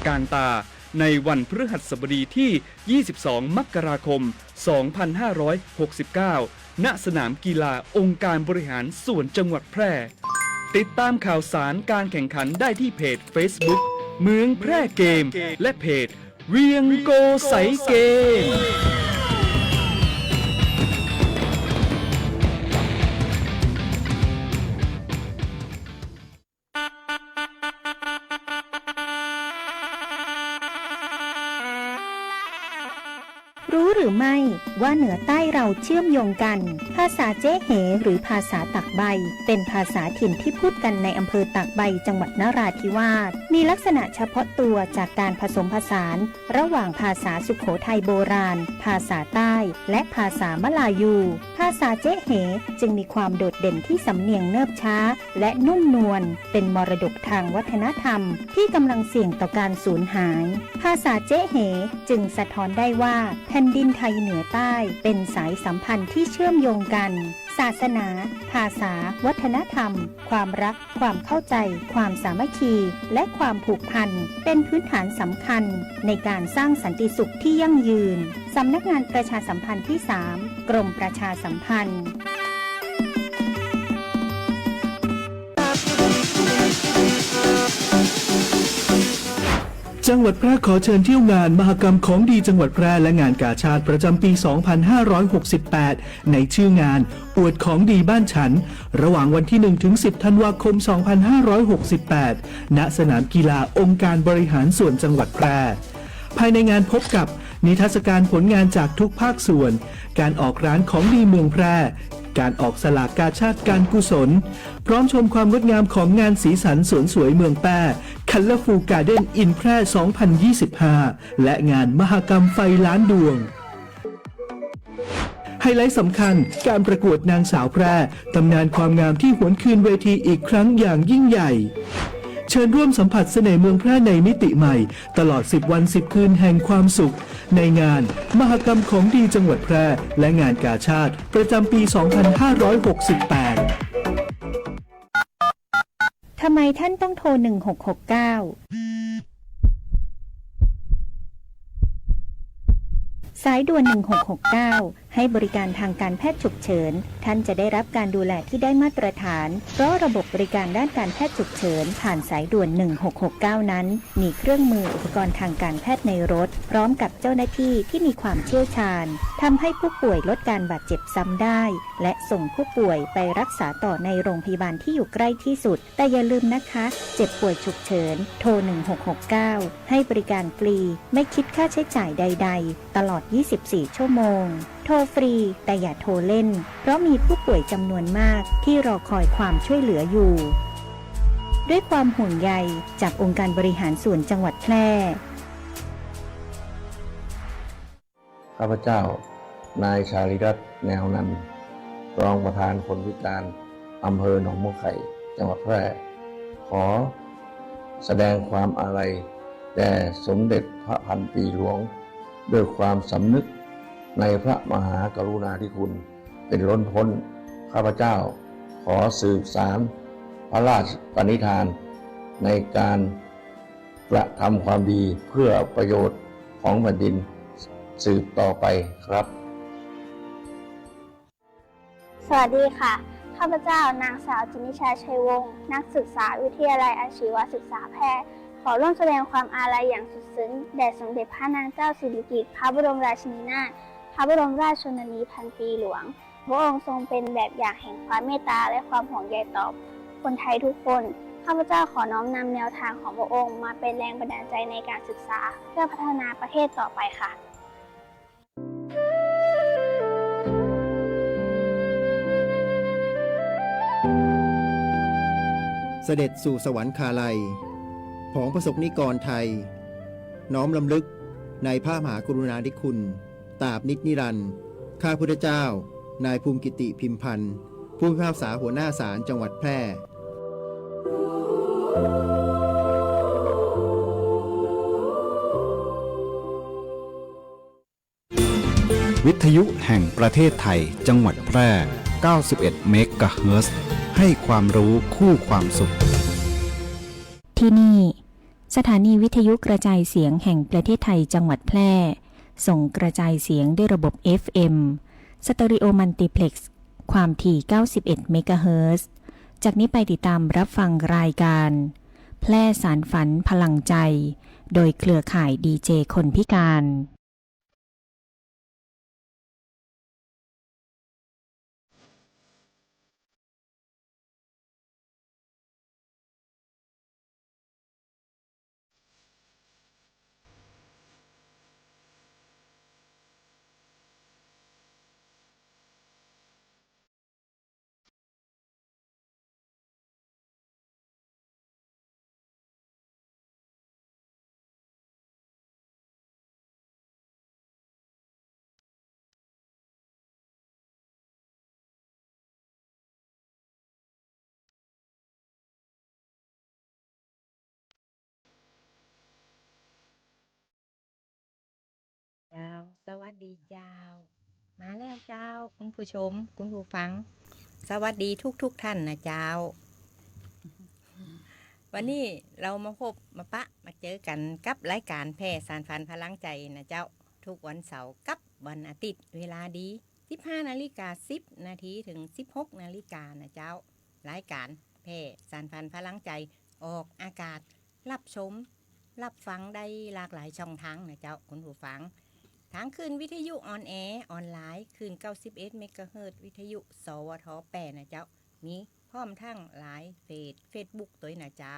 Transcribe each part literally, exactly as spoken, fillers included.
การตา ในวันพฤหัสบดีที่ ยี่สิบสอง มกราคม สองพันห้าร้อยหกสิบเก้า ณ สนามกีฬาองค์การบริหารส่วนจังหวัดแพร่ ติดตามข่าวสารการแข่งขันได้ที่เพจเฟซบุ๊ก เมืองแพร่เกม และเพจ เวียงโกไสเกม รู้หรือไม่ว่าเหนือใต้เราเชื่อมโยงกัน ภาษาเจ๊เห หรือภาษาตากใบ เป็นภาษาถิ่นที่พูดกันในอำเภอตากใบ จังหวัดนราธิวาส มีลักษณะเฉพาะตัวจากการผสมผสาน ระหว่างภาษาสุโขทัยโบราณ ภาษาใต้ และภาษามลายู ภาษาเจ๊เหจึงมีความโดดเด่นที่สำเนียงเนิบช้า และนุ่มนวล เป็นมรดกทางวัฒนธรรมที่กำลังเสี่ยงต่อการสูญหาย ภาษาเจ๊เหจึงสะท้อนได้ว่าแผ่นดินไทยเหนือใต้เป็นสายสัมพันธ์ที่เชื่อมโยงกัน ศาสนา ภาษา วัฒนธรรม ความรัก ความเข้าใจ ความสามัคคี และความผูกพัน เป็นพื้นฐานสำคัญในการสร้างสันติสุขที่ยั่งยืน สำนักงานประชาสัมพันธ์ที่สาม กรมประชาสัมพันธ์ จังหวัดแพร่ขอเชิญเที่ยวงานมหกรรมของดีจังหวัดแพร่และงานกาชาดประจำปี สองพันห้าร้อยหกสิบแปด ในชื่องาน อวดของดีบ้านฉัน ระหว่างวันที่ หนึ่ง ถึง สิบ ธันวาคม สองพันห้าร้อยหกสิบแปด ณ สนามกีฬาองค์การบริหารส่วนจังหวัดแพร่ ภายในงานพบกับนิทรรศการผลงานจากทุกภาคส่วน การออกร้านของดีเมืองแพร่ การออกสลากกาชาดการกุศล พร้อมชมความงดงามของงานสีสันสวนสวยเมืองแพร่ Colorful Garden in แพร่ สองพันยี่สิบห้า และงานมหกรรมไฟล้านดวง ไฮไลท์สำคัญ การประกวดนางสาวแพร่ ตำนานความงามที่หวนคืนเวทีอีกครั้งอย่างยิ่งใหญ่ เชิญร่วมสัมผัสเสน่ห์เมืองแพร่ในมิติใหม่ ตลอด สิบ วัน สิบ คืนแห่งความสุข ในงานมหกรรมของดีจังหวัดแพร่ และงานกาชาดประจำปี สองพันห้าร้อยหกสิบแปด ทำไมท่านต้องโทร หนึ่งหกหกเก้า สายด่วน หนึ่งหกหกเก้า ให้บริการทางการแพทย์ฉุกเฉิน ท่านจะได้รับการดูแลที่ได้มาตรฐาน เพราะระบบบริการด้านการแพทย์ฉุกเฉินผ่านสายด่วน หนึ่งหกหกเก้า นั้น มีเครื่องมืออุปกรณ์ทางการแพทย์ในรถ พร้อมกับเจ้าหน้าที่ที่มีความเชี่ยวชาญ ทำให้ผู้ป่วยลดการบาดเจ็บซ้ำได้ และส่งผู้ป่วยไปรักษาต่อในโรงพยาบาลที่อยู่ใกล้ที่สุด แต่อย่าลืมนะคะ เจ็บป่วยฉุกเฉิน โทร หนึ่งหกหกเก้า ให้บริการฟรี ไม่คิดค่าใช้จ่ายใดๆ ตลอด ยี่สิบสี่ ชั่วโมง โทรฟรี แต่อย่าโทรเล่น เพราะมีผู้ป่วยจำนวนมากที่รอคอยความช่วยเหลืออยู่ ด้วยความห่วงใยจากองค์การบริหารส่วนจังหวัดแพร่ ข้าพเจ้า นายชาลีรัตน์ แนวนันท์ รองประธานคนพิการอำเภอหนองบัวไข่ จังหวัดแพร่ ขอแสดงความอาลัยแด่สมเด็จพระพันปีหลวง ด้วยความสำนึกในพระมหากรุณาธิคุณเป็นล้นพ้น ข้าพเจ้าขอสืบสานพระราชปณิธานในการ กระทำความดีเพื่อประโยชน์ของแผ่นดินสืบต่อไปครับ สวัสดีค่ะ ข้าพเจ้า นางสาว จินนิชา ชัยวงศ์ นักศึกษาวิทยาลัยอาชีวศึกษาแพร่ ขอร่วมแสดงความอาลัยอย่างสุดซึ้ง แด่สมเด็จพระนางเจ้าสิริกิติ์ พระบรมราชินีนาถ พระบรมราชชนนีพันปีหลวง พระองค์ทรงเป็นแบบอย่างแห่งความเมตตาและความห่วงใยต่อคนไทยทุกคน ข้าพเจ้าขอน้อมนำแนวทางของพระองค์มาเป็นแรงบันดาลใจในการศึกษา เพื่อพัฒนาประเทศต่อไปค่ะ เสด็จสู่สวรรคาลัย ผองประสบนิกรไทย น้อมรำลึกในพระมหากรุณาธิคุณ ตราบนิจนิรันดร์ ข้าพุทธเจ้า นายภูมิกิติ พิมพันธ์ ผู้พิพากษาหัวหน้าศาลจังหวัดแพร่ วิทยุแห่งประเทศไทย จังหวัดแพร่ เก้าสิบเอ็ด เมกะเฮิรตซ์ ให้ความรู้คู่ความสุข ที่นี่ สถานีวิทยุกระจายเสียงแห่งประเทศไทยจังหวัดแพร่ ส่งกระจายเสียงด้วยระบบ เอฟ เอ็ม สเตอริโอมัลติเพล็กซ์ ความถี่ เก้าสิบเอ็ด เมกะเฮิรตซ์ จากนี้ไปติดตามรับฟังรายการ แพร่สานฝันพลังใจ โดยเครือข่ายดีเจคนพิการ เจ้า สวัสดีเจ้า มาแล้วเจ้า คุณผู้ชม คุณผู้ฟัง สวัสดีทุกๆ ท่านนะเจ้า วันนี้เฮามาพบมาปะมาเจอกั๋นกับรายการแพร่สานฝันพลังใจนะเจ้า ทุกวันเสาร์กับวันอาทิตย์ เวลาดี สิบห้านาฬิกาสิบนาที เถิง สิบหกนาฬิกานะเจ้า รายการแพร่สานฝันพลังใจ ออกอากาศ รับชม รับฟังได้หลากหลายช่องทางนะเจ้า คุณผู้ฟัง ทางคลื่นวิทยุออนแอร์ออนไลน์ คลื่น เก้าสิบเอ็ด เมกะเฮิรตซ์ วิทยุ สวท แพร่นะเจ้า มีพร้อมทั้งไลน์เฟซ เฟซบุ๊กตวยนะเจ้า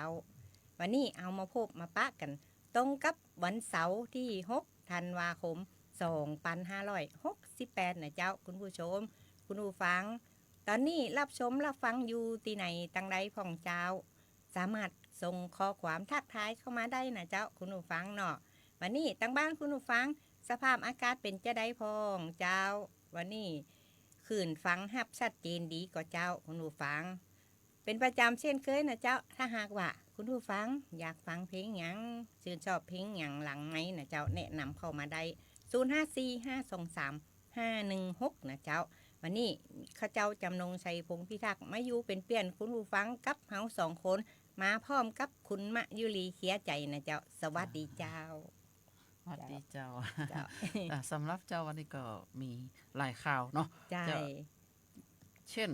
วันนี้เฮามาพบมาปะกั๋น ตรงกับวันเสาร์ตี้ หก ธันวาคม สองพันห้าร้อยหกสิบแปดนะเจ้า คุณผู้ชม คุณผู้ฟัง ต๋อนนี้รับชมรับฟังอยู่ตี้ไหนตังใดพ่องเจ้า สามารถส่งข้อความทักทายเข้ามาได้นะเจ้า คุณผู้ฟังเนาะ วันนี้ตังบ้านคุณผู้ฟัง สภาพอากาศเป๋นจาใดพ่องเจ้า วันนี้คลื่นฟังฮับชัดเจนดีก่อเจ้า คุณผู้ฟัง เป๋นประจ๋ำเช่นเคยนะเจ้า ถ้าหากว่าคุณผู้ฟังอยากฟังเพลงหยัง ชื่นชอบเพลงหยังหลังไมค์นะเจ้า แนะนำเข้ามาได้ ศูนย์ห้าสี่ ห้าสองสาม ห้าหนึ่งหก นะเจ้า วันนี้ข้าเจ้าจ๋ำนง ชัยพงษ์พิทักษ์ มาอยู่เป๋นเปื้อนคุณผู้ฟังกับเฮาสองคน มาพร้อมกับคุณมะยุรี เคลียร์ใจ๋นะเจ้า สวัสดีเจ้า สวัสดีเจ้า เจ้า อ่ะ สำหรับเจ้าวันนี้ก็มีหลายข่าวเนาะ ใจ้ เจ้า เช่น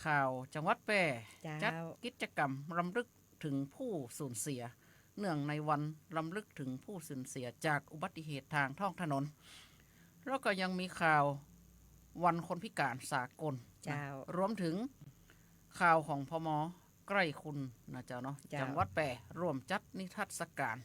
ข่าวจังหวัดแพร่ เจ้า จัดกิจกรรมรำลึกถึงผู้สูญเสีย เนื่องในวันรำลึกถึงผู้สูญเสียจากอุบัติเหตุทางท้องถนน แล้วก็ยังมีข่าววันคนพิการสากลนะ เจ้า รวมถึงข่าวของ พม ใกล้คุณนะเจ้าเนาะ เจ้า จังหวัดแพร่ร่วมจัดนิทรรศการ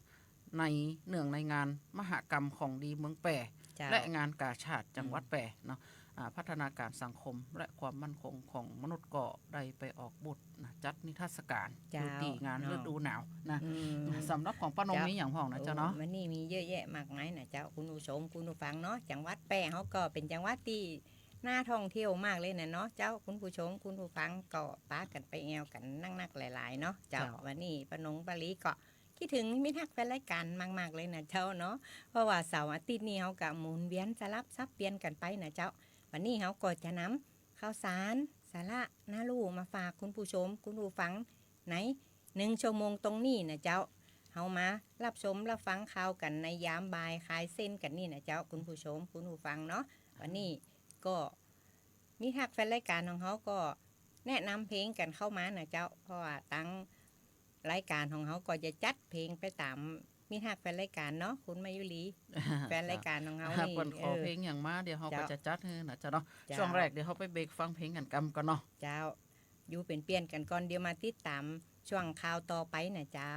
ในเนื่องในงานมหกรรมของดีเมืองแพร่ เจ้า และงานกาชาดจังหวัดแพร่เนาะ อืม อ่า พัฒนาการสังคมและความมั่นคงของมนุษย์ก็ได้ไปออกบูธนะ จัดนิทรรศการ เจ้า อยู่ตี้งานฤดูหนาวนะ อืม สำหรับของป้านง เจ้า มีหยังพ่องนะเจ้าเนาะ โอ้ วันนี้มีเยอะแยะมากมายนะเจ้า คุณผู้ชม คุณผู้ฟังเนาะ จังหวัดแพร่เฮาก็เป๋นจังหวัดตี้น่าท่องเที่ยวมากเลยนะเนาะ เจ้า คุณผู้ชม คุณผู้ฟังก็ปากั๋นไปแอ่วกั๋นนักๆ หลายๆ เนาะ เจ้า เจ้า วันนี้ป้านงป้าลีก็ คิดถึงมิตรฮักแฟนรายการมากๆ เลยนะเจ้าเนาะ เพราะว่าเสาร์อาทิตย์นี้เฮาก็หมุนเวียนสลับสับเปลี่ยนกั๋นไปนะเจ้า วันนี้เฮาก็จะนำข่าวสาร สาระ น่ารู้มาฝากคุณผู้ชม คุณผู้ฟัง ในหนึ่งชั่วโมงตรงนี้นะเจ้า เฮามารับชมรับฟังข่าวกั๋นในยามบ่ายคลายเส้นกั๋นนี่นะเจ้า คุณผู้ชม คุณผู้ฟังเนาะ วันนี้ก็ มิตรฮักแฟนรายการของเฮาก็แนะนำเพลงกั๋นเข้ามานะเจ้า เพราะว่าตังรายการของเฮาก็จะจัดเพลงไปต๋ามมิตรฮักแฟนรายการเนาะ คุณมายุรี แฟนรายการของเฮานี่ เปิ้นขอ เออ เพลงหยังมา เดี๋ยวเฮาก็ เจ้า จะจัดหื้อนะเจ้าเนาะ เจ้า ช่วงแรกเดี๋ยวเฮาไปเบรกฟังเพลงกั๋นก่ำก่อนเนาะ เจ้า อยู่เป๋นเปื้อนกั๋นก่อน เดี๋ยวมาติดต๋ามช่วงข่าวต่อไปนะเจ้า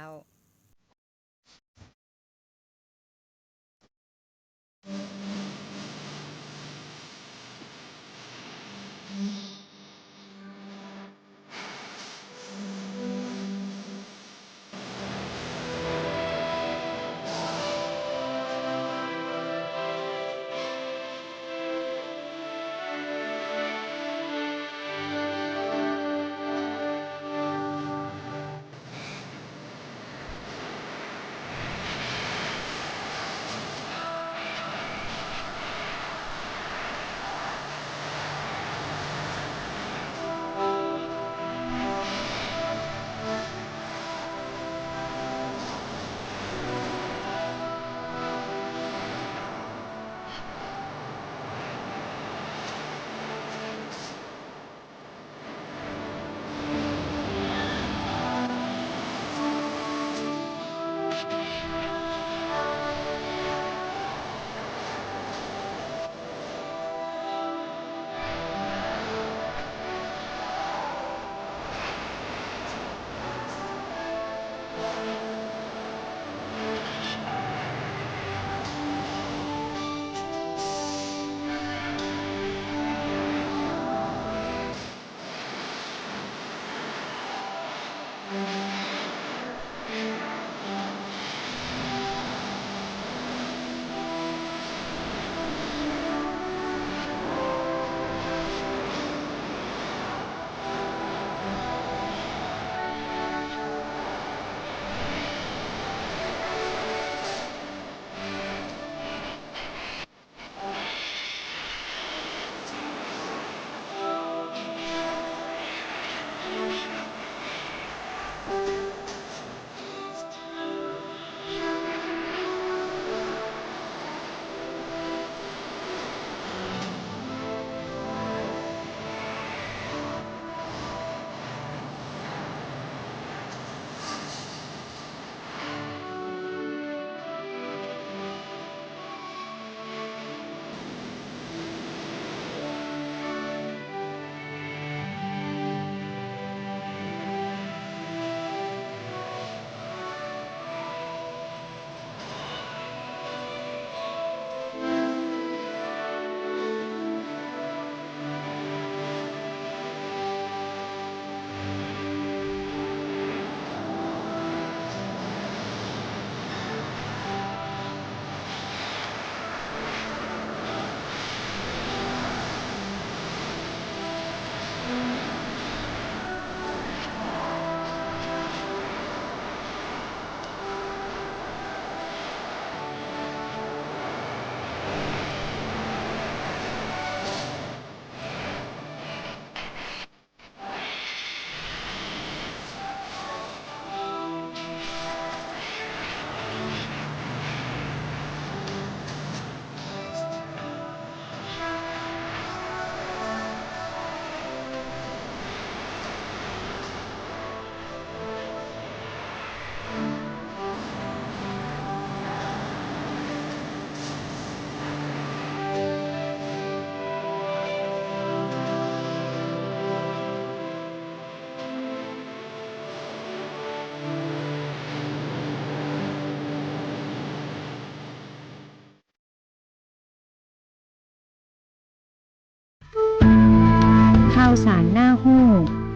สารหน้าฮู้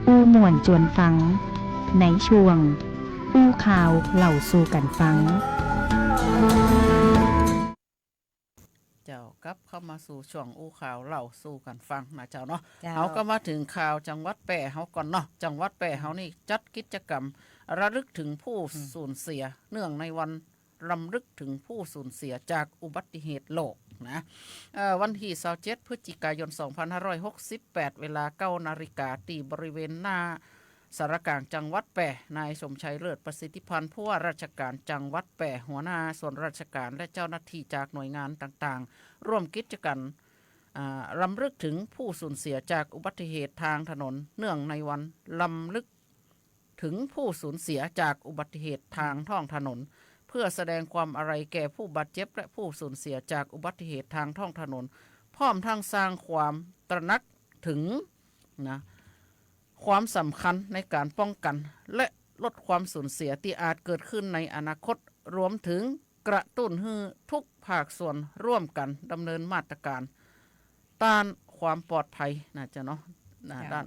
อู้ม่วนจวนฟัง ในช่วง อู้ข่าวเล่าสู่กั๋นฟัง เจ้า กลับเข้ามาสู่ช่วงอู้ข่าวเล่าสู่กั๋นฟังนะเจ้าเนาะ เจ้า เฮาก็มาเถิงข่าวจังหวัดแป้เฮาก่อนเนาะ จังหวัดแป้เฮานี่จัดกิจกรรมระลึกถึงผู้ อืม สูญเสีย เนื่องในวันรำลึกถึงผู้สูญเสียจากอุบัติเหตุโลกนะ เอ่อ วันตี้ซาวเจ็ด พฤศจิกายน สองพันห้าร้อยหกสิบแปด เวลา เก้านาฬิกา ตี้บริเวณหน้า ศาลากลางจังหวัดแป้ นายสมชัย เลิศประสิทธิพันธ์ ผู้ว่าราชการจังหวัดแป้ หัวหน้าส่วนราชการ และเจ้าหน้าที่จากหน่วยงานต่างๆ ร่วมกิจกรรม อ่า รำลึกถึงผู้สูญเสียจากอุบัติเหตุทางถนน เนื่องในวันรำลึกถึงผู้สูญเสียจากอุบัติเหตุทางท้องถนน เพื่อแสดงความอาลัยแก่ผู้บาดเจ็บและผู้สูญเสียจากอุบัติเหตุทางท้องถนน พร้อมทั้งสร้างความตระหนักถึง นะ ความสำคัญในการป้องกัน และลดความสูญเสียตี้อาจเกิดขึ้นในอนาคต รวมถึงกระตุ้นหื้อทุกภาคส่วนร่วมกั๋นดำเนินมาตรการด้านความปลอดภัยนะเจ้าเนาะ นะ เจ้า ด้าน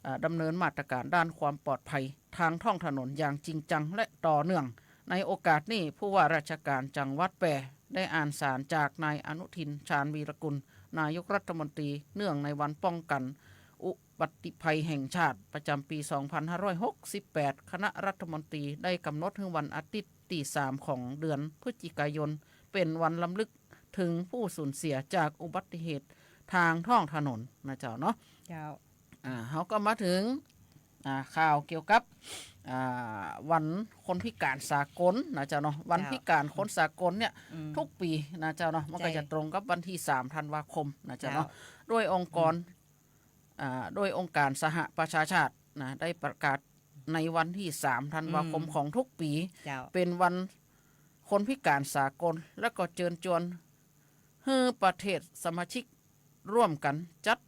อ่า ดำเนินมาตรการด้านความปลอดภัยทางท้องถนนอย่างจริงจังและต่อเนื่อง ในโอกาสนี้ ผู้ว่าราชการจังหวัดแป้ได้อ่านสารจากนายอนุทิน ชาญวีรกูล นายกรัฐมนตรี เนื่องในวันป้องกันอุบัติภัยแห่งชาติประจำปี สองพันห้าร้อยหกสิบแปด คณะรัฐมนตรีได้กำหนดหื้อวันอาทิตย์ตี้สามของเดือนพฤศจิกายน เป๋นวันรำลึกถึงผู้สูญเสียจากอุบัติเหตุทางท้องถนนนะเจ้าเนาะ เจ้า อ่า เฮาก็มาเถิง อ่า ข่าวเกี่ยวกับ อ่า วันคนพิการสากลนะเจ้าเนาะ วัน เจ้า พิการคนสากลเนี่ย อืม ทุกปี๋นะเจ้าเนาะ มันก็ ใจ้ จะตรงกับวันตี้สามธันวาคมนะเจ้าเนาะ เจ้า ด้วยองค์กร อืม อ่า ด้วยองค์การสหประชาชาตินะ ได้ประกาศในวันตี้สามธันวาคม อืม ของทุกปี๋ เจ้า เป๋นวันคนพิการสากล และก็เจิญจวนหื้อประเทศสมาชิกร่วมกั๋นจัด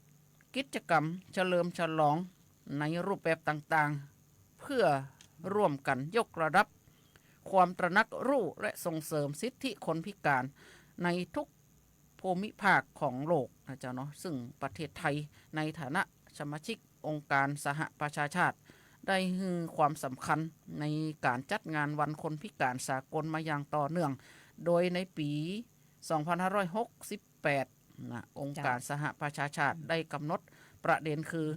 กิจกรรมเฉลิมฉลองในรูปแบบต่างๆ เพื่อร่วมกั๋นยกระดับความตระหนักรู้และส่งเสริมสิทธิคนพิการในทุก ภูมิภาคของโลกนะเจ้าเนาะ ซึ่งประเทศไทยในฐานะสมาชิกองค์การสหประชาชาติ ได้หื้อความสำคัญในการจัดงานวันคนพิการสากลมาอย่างต่อเนื่อง โดยในปี๋ สองพันห้าร้อยหกสิบแปด นะ องค์การ เจ้า สหประชาชาติ อืม ได้กำหนดประเด็นคือ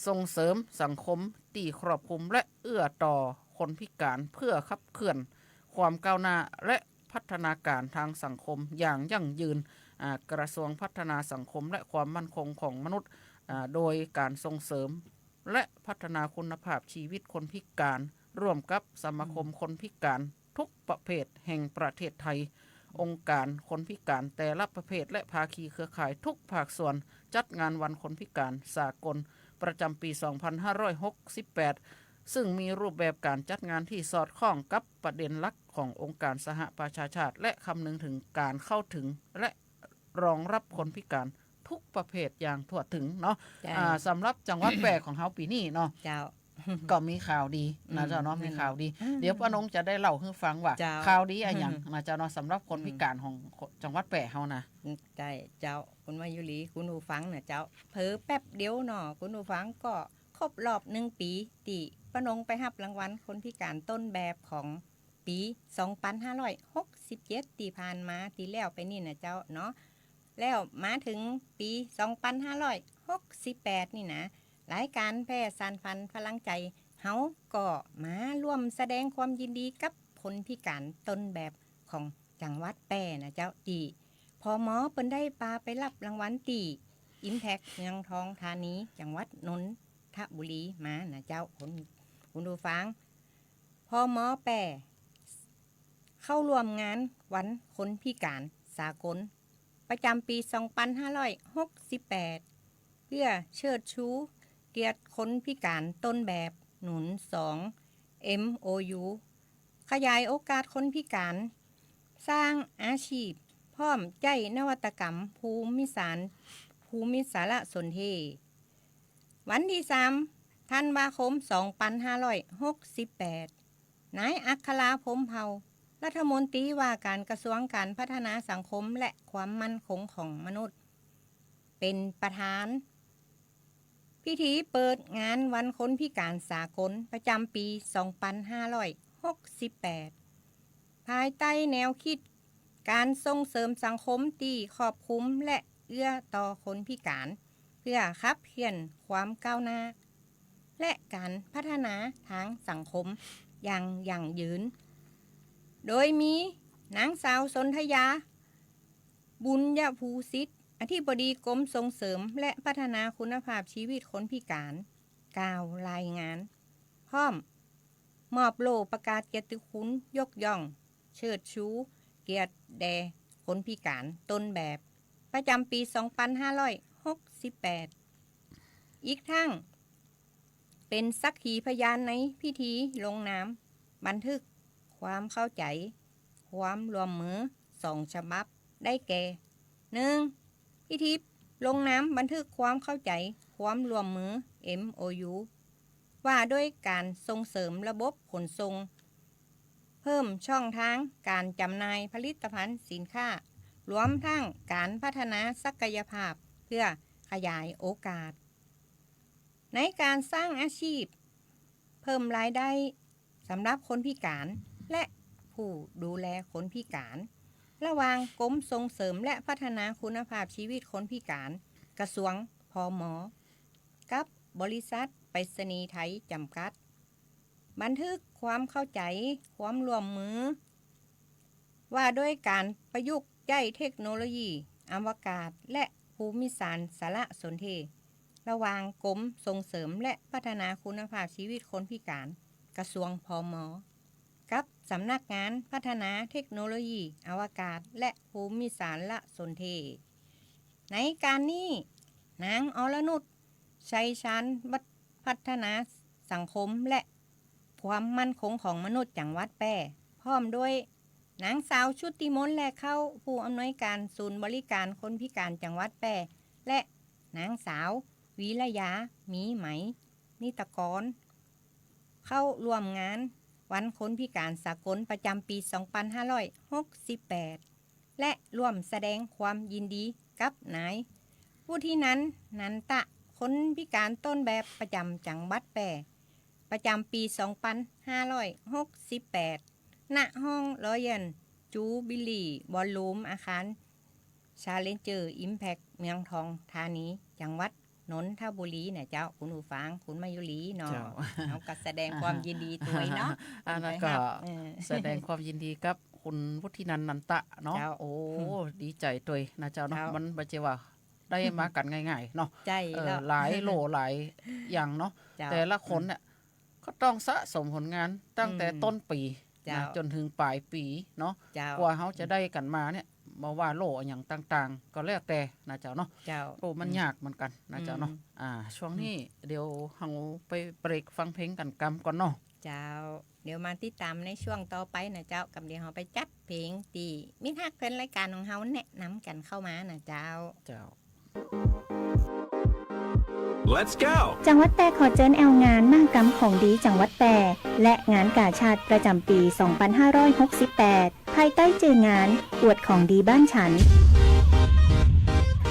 ส่งเสริมสังคมตี้ครอบคลุมและเอื้อต่อคนพิการ เพื่อขับเคลื่อนความก้าวหน้าและพัฒนาการทางสังคมอย่างยั่งยืน อ่า กระทรวงพัฒนาสังคมและความมั่นคงของมนุษย์ อ่า โดยการส่งเสริมและพัฒนาคุณภาพชีวิตคนพิการ ร่วมกับสมาคม อืม คนพิการทุกประเภทแห่งประเทศไทย องค์การคนพิการแต่ละประเภทและภาคีเครือข่ายทุกภาคส่วน จัดงานวันคนพิการสากลประจำปี๋ สองพันห้าร้อยหกสิบแปด ซึ่งมีรูปแบบการจัดงานที่สอดคล้องกับประเด็นหลักขององค์การสหประชาชาติ และคำนึงถึงการเข้าถึงและรองรับคนพิการทุกประเภทอย่างทั่วถึงเนาะ เจ้า อ่า สำหรับจังหวัดแป้ของเฮาปี๋นี้เนาะ เจ้า ก็มีข่าวดีนะเจ้าเนาะ อืม มีข่าวดี นั่น เดี๋ยวป้านงจะได้เล่าหื้อฟังว่า เจ้า ข่าวดีอะหยังนะเจ้าเนาะ สำหรับคนพิการของจังหวัดแป้เฮานะ ใจ้เจ้า คุณมายุรี คุณผู้ฟังนะเจ้า เผลอแป๊บเดียวเนาะ คุณผู้ฟัง ก็ครบรอบหนึ่งปี๋ ตี้ป้านงไปฮับรางวัลคนพิการต้นแบบของปี๋ สองพันห้าร้อยหกสิบเจ็ด ตี้ผ่านมา ตี้แล้วไปนี่นะเจ้าเนาะ แล้วมาเถิงปี๋ สองพันห้าร้อยหกสิบแปด นี่นะ รายการแป้สานฝันพลังใจ๋ เฮาก็มาร่วมแสดงความยินดีกับคนพิการต้นแบบของจังหวัดแป้นะเจ้า ตี้ ผม. เปิ้นได้ปาไปฮับรางวัลตี้ อิมแพค เมืองทองธานี จังหวัดนนทบุรีมานะเจ้า คุณ คุณผู้ฟัง ผม. แป้ เข้าร่วมงานวันคนพิการสากล ประจำปี๋ สองพันห้าร้อยหกสิบแปด เพื่อเชิดชูเกียรติคนพิการต้นแบบ หนุนสอง เอ็มโอยู ขยายโอกาสคนพิการ สร้างอาชีพ พร้อมใจ๊นวัตกรรมภูมิสาร ภูมิสารสนเทศ วันตี้สามธันวาคม สองพันห้าร้อยหกสิบแปด นายอัครา พรหมเผ่า รัฐมนตรีว่าการกระทรวงการพัฒนาสังคมและความมั่นคงของมนุษย์ เป๋นประธาน พิธีเปิดงานวันคนพิการสากลประจ๋ำปี๋ สองปันห้าร้อยหกสิบแปด ภายใต้แนวกึ๊ด ก๋านส่งเสริมสังคมตี้ครอบคลุมและเอื้อต่อคนพิการ เพื่อขับเคลื่อนความก้าวหน้า และก๋านพัฒนาตางสังคมอย่างยั่งยืน โดยมีนางสาวสนธยา บุญยภูสิทธิ์ อธิบดีกรมส่งเสริมและพัฒนาคุณภาพชีวิตคนพิการ กล่าวรายงาน พร้อมมอบโล่ประกาศเกียรติคุณยกย่อง เชิดชูเกียรติแด่คนพิการต้นแบบ ประจ๋ำปี๋ สองปันห้าร้อยหกสิบแปด อีกทั้งเป๋นสักขีพยานในพิธีลงนามบันทึกความเข้าใจ๋ ความร่วมมือสองฉบับ ได้แก่ หนึ่ง พิธีลงนามบันทึกความเข้าใจ๋ความร่วมมือ เอ็มโอยู ว่าด้วยก๋านส่งเสริมระบบขนส่ง เพิ่มช่องตางก๋านจ๋ำหน่ายผลิตภัณฑ์สินค้า รวมทั้งก๋านพัฒนาศักยภาพเพื่อขยายโอกาส ในก๋านสร้างอาชีพ เพิ่มรายได้สำหรับคนพิการ และผู้ดูแลคนพิการ ระหว่างกรมส่งเสริมและพัฒนาคุณภาพชีวิตคนพิการ กระทรวง พม กับบริษัทไปรษณีย์ไทยจำกัด บันทึกความเข้าใจ๋ความร่วมมือ ว่าด้วยก๋านประยุกต์ใจ๊เทคโนโลยีอวกาศและภูมิสารสารสนเทศ ระหว่างกรมส่งเสริมและพัฒนาคุณภาพชีวิตคนพิการ กระทรวง พม กับสำนักงานพัฒนาเทคโนโลยีอวกาศและภูมิสารสนเทศ ในก๋านนี้ นางอรนุช ชัยชาญ พัฒนาสังคมและความมั่นคงของมนุษย์จังหวัดแพร่ พร้อมด้วยนางสาวชุติมนต์ แลเข้า ผู้อำนวยการศูนย์บริการคนพิการจังหวัดแพร่ และนางสาววีระยา มีไหม นิตกร เข้าร่วมงานวันคนพิการสากลประจ๋ำปี๋ สองปันห้าร้อยหกสิบแปด และร่วมแสดงความยินดีกับนายวุฒินันท์ นันตะ คนพิการต้นแบบประจ๋ำจังหวัดแพร่ ประจ๋ำปี๋ สองปันห้าร้อยหกสิบแปด ณ ห้องรอยัลจูบิลีบอลรูม อาคารชาเลนเจอร์อิมแพค เมืองทองธานี จังหวัดนนทบุรีนะเจ้า คุณผู้ฟัง คุณมายุรีเนาะ เจ้า เฮาก็แสดงความยินดีตวยเนาะ อ่า แล้วก็ เออ แสดงความยินดีกับคุณวุฒินันท์ นันตะเนาะ เจ้า โอ้ อืม ดีใจ๋ตวยนะเจ้าเนาะ เจ้า มันบ่ใจ้ว่าได้มากั๋นง่ายๆ เนาะ ใจ้ เออ แล้ว หลายโล่หลายอย่างเนาะ เจ้า แต่ละคนเนี่ย อืม ก็ต้องสะสมผลงานตั้งแต่ อืม ต้นปี๋ เจ้า นะ จ๋นเถิงป๋ายปี๋เนาะ เจ้า กว่าเฮาจะได้กั๋นมาเนี่ย บ่ว่าโล่อะหยังต่างๆ ก็แล้วแต่นะเจ้าเนาะ เจ้า โอ้ มัน อืม ยากเหมือนกั๋นนะเจ้าเนาะ อืม อ่า ช่วงนี้ อืม เดี๋ยวเฮาไปเบรกฟังเพลงกั๋นกำก่อนเนาะ เจ้า เดี๋ยวมาติดต๋ามในช่วงต่อไปนะเจ้า กำเดี๋ยวเฮาไปจัดเพลงตี้มิตรฮักแฟนรายการของเฮาแนะนำกั๋นเข้ามานะเจ้า เจ้า Let's go จังหวัดแพร่ขอเจิญแอ่วงานมหกรรมของดีจังหวัดแพร่ และงานก๋าชาติประจ๋ำปี๋ สองปันห้าร้อยหกสิบแปด ภายใต้จื้องานอวดของดีบ้านฉัน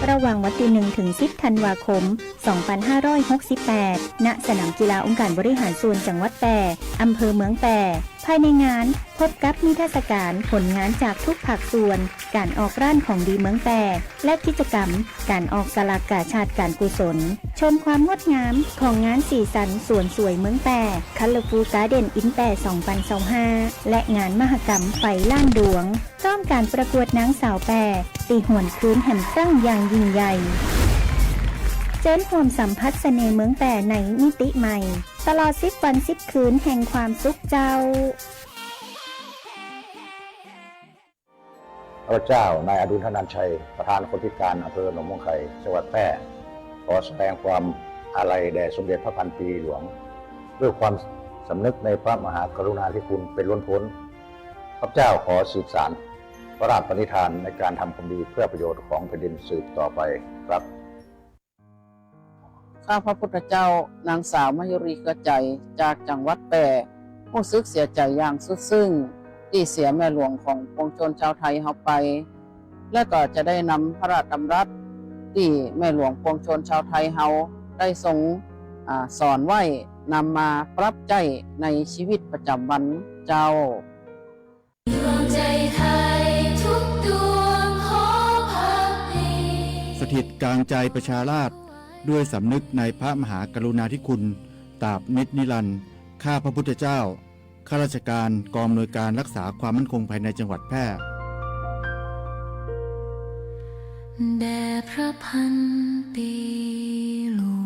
ระหว่างวันตี้หนึ่งเถิงสิบธันวาคม สองปันห้าร้อยหกสิบแปด ณ สนามกีฬาองค์การบริหารส่วนจังหวัดแพร่ อำเภอเมืองแพร่ ภายในงานพบกับนิทรรศก๋านผลงานจากทุกภาคส่วน ก๋านออกร้านของดีเมืองแพร่ และกิจกรรมก๋านออกสลากก๋าชาติก๋านกุศล ชมความงดงามของงานสีสันสวนสวยเมืองแพร่ Colorful Garden in แพร่ สองปันซาวห้า และงานมหกรรมไฟล้านดวง พร้อมก๋านประกวดนางสาวแพร่ ตี้หวนคืนแหมครั้งอย่างยิ่งใหญ่ เจิญฮ่วมสัมผัสเสน่ห์เมืองแพร่ในมิติใหม่ ตลอดสิบวันสิบคืนแห่งความสุขเจ้า ข้าพเจ้า นายอดุล ธนัญชัย ประธานคนพิการอำเภอหนองม่วงไข่ จังหวัดแพร่ ขอแสดงความอาลัยแด่สมเด็จพระพันปีหลวง ด้วยความสำนึกในพระมหากรุณาธิคุณเป็นล้นพ้น ข้าพเจ้าขอสืบสานพระราชปณิธานในการทำความดีเพื่อประโยชน์ของแผ่นดินสืบต่อไปครับ ข้าพระพุทธเจ้า นางสาวมายุรี เกลือใจ๋ จากจังหวัดแพร่ ฮู้สึกเสียใจ๋อย่างสุดซึ้ง ตี้เสียแม่หลวงของปวงชนชาวไทยเฮาไป และก็จะได้นำพระราชดำรัสตี้แม่หลวงปวงชนชาวไทยเฮา ได้ทรง อ่า สอนไว้ นำมาปรับใจ๊ในชีวิตประจ๋ำวันเจ้า ดวงใจ๋ไทยทุกดวงขอภักดี สถิตกลางใจ๋ประชาราษฎร์ ด้วยสำนึกในพระมหากรุณาธิคุณ ตราบนิจนิรันดร์ ข้าพระพุทธเจ้า ข้าราชการกองอำนวยการรักษาความมั่นคงภายในจังหวัดแพร่ แด่พระพันปีหลวง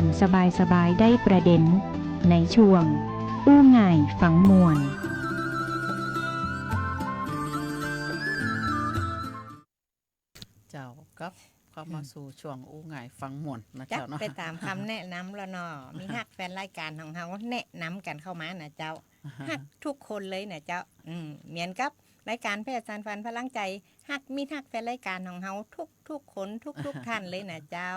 สันสบายสบายได้ประเด็น ในช่วงอู้ง่ายฟังม่วน เจ้า กลับเข้ามาสู่ช่วงอู้ง่ายฟังม่วนนะเจ้าเนาะ ไปต๋ามกำแนะนำแล้วเนาะ มีฮักแฟนรายก๋านของเฮาแนะนำกั๋นเข้ามานะเจ้า ฮักทุกคนเลยนะเจ้า อืม เหมือนกับรายก๋านแพทย์สานฝันพลังใจ๋ ฮักมิตรฮักแฟนรายก๋านของเฮาทุกๆ คนทุกๆ ท่านเลยนะเจ้า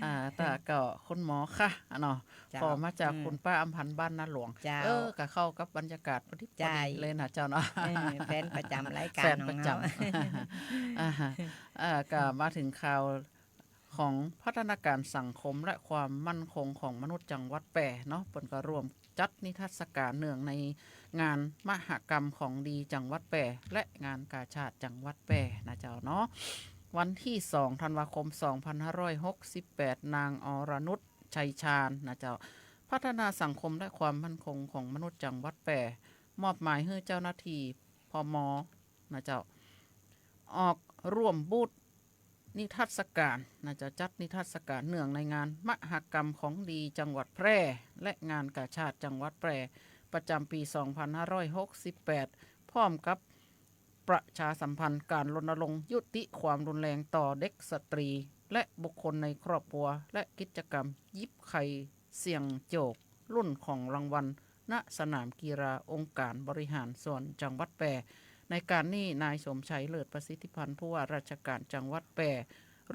อ่า แต่ก็คุณหมอค่ะเนาะ เจ้า ขอมาจาก อืม คุณป้าอำพันธ์บ้านนาหลวง เจ้า เออ ก็เข้ากับบรรยากาศพอดี ใจ้ พอดีเลยนะเจ้าเนาะ เออ แฟนประจ๋ำรายก๋าน แฟนประจ๋ำ ของเฮา อ่าฮะ เอ่อ ก็มาเถิงข่าวของพัฒนาก๋านสังคมและความมั่นคงของมนุษย์จังหวัดแป้เนาะ เปิ้นก็ร่วมจัดนิทรรศก๋านเนื่องในงานมหกรรมของดีจังหวัดแป้และงานกาชาดจังหวัดแป้นะเจ้าเนาะ วันตี้สองธันวาคมสองพันห้าร้อยหกสิบแปด นางอรนุช ชัยชาญนะเจ้า พัฒนาสังคมและความมั่นคงของมนุษย์จังหวัดแป้ มอบหมายหื้อเจ้าหน้าตี้ พม นะเจ้า ออกร่วมบูธนิทรรศก๋านนะเจ้า จัดนิทรรศก๋านเนื่องในงานมหกรรมของดีจังหวัดแพร่ และงานกาชาดจังหวัดแพร่ ประจ๋ำปี๋สองพันห้าร้อยหกสิบแปด พร้อมกับประชาสัมพันธ์ก๋านรณรงค์ยุติความรุนแรงต่อเด็กสตรี และบุคคลในครอบครัว และกิจกรรมหยิบไข่เสี่ยงโจค ลุ้นของรางวัล ณ สนามกีฬาองค์การบริหารส่วนจังหวัดแป้ ในก๋านนี้นายสมชัย เลิศประสิทธิพันธ์ ผู้ว่าราชก๋านจังหวัดแป้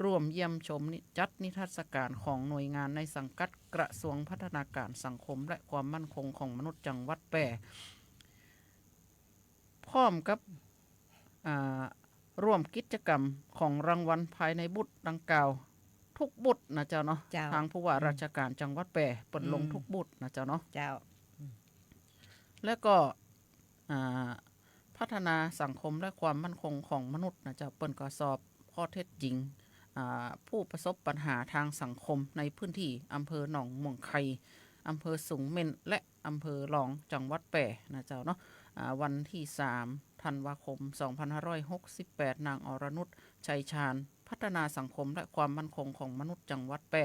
ร่วมเยี่ยมชมนิ จัดนิทรรศก๋านของหน่วยงานในสังกัดกระทรวงพัฒนาก๋านสังคมและความมั่นคงของมนุษย์จังหวัดแป้ พร้อมกับ อ่า ร่วมกิจกรรมของรางวัลภายในบูธดังกล่าวทุกบูธนะเจ้าเนาะ เจ้า ตางผู้ว่า อืม ราชก๋านจังหวัดแป้ เปิ้นลง อืม ทุกบูธนะเจ้าเนาะ เจ้า อืม และก็ อ่า พัฒนาสังคมและความมั่นคงของมนุษย์นะเจ้า เปิ้นก็สอบข้อเท็จจริง อ่า ผู้ประสบปัญหาตางสังคมในพื้นตี้อำเภอหนองม่วงไข่ อำเภอสูงเม่น และอำเภอลอง จังหวัดแป้นะเจ้าเนาะ อ่า วันตี้สามธันวาคมสองพันห้าร้อยหกสิบแปด นางอรนุช ชัยชาญ พัฒนาสังคมและความมั่นคงของมนุษย์จังหวัดแป้